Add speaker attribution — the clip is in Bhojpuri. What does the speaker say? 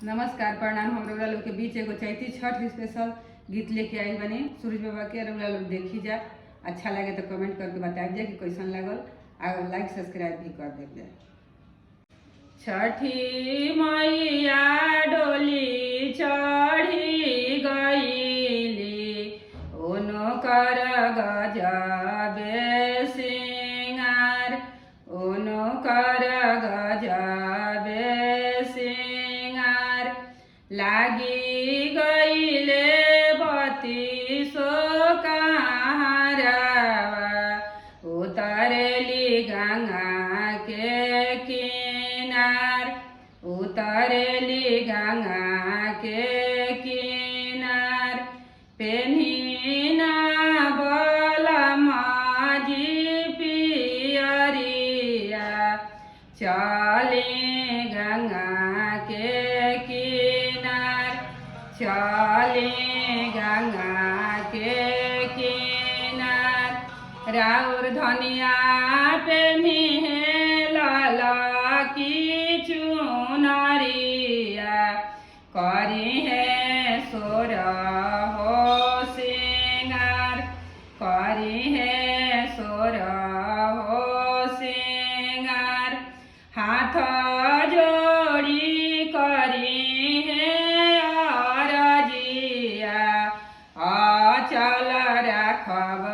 Speaker 1: नमस्कार, प्रणाम। हम रउरा लोग के बीच एगो चैती छठ स्पेशल गीत लेके आइल बनी सूरज बाबा के। रउरा लोग देखी जा, अच्छा लगे तो कमेंट करके बताइब जा कि कैसन लागल आ लाइक सब्सक्राइब भी कर देब जा। छठी मैया डोली चढ़ी गईली, उनकर गजबे सिंगार, उनकर गजबे सिंगार। लागी गईले बत्तीसो कहारवा, उतरेली गंगा के किनार, उतरेली गंगा के किनार। पेन्हिना बलमाजी पियरिया, चली गंगा के किनार, चली गंगा के किनार। राउर धनिया पेन्ही है लाला की चुनरिया, करी है सोर हो सिंगार, करी है सोर हो सिंगार। हाथ जोड़ी करी है अरजिया, अचल राखब।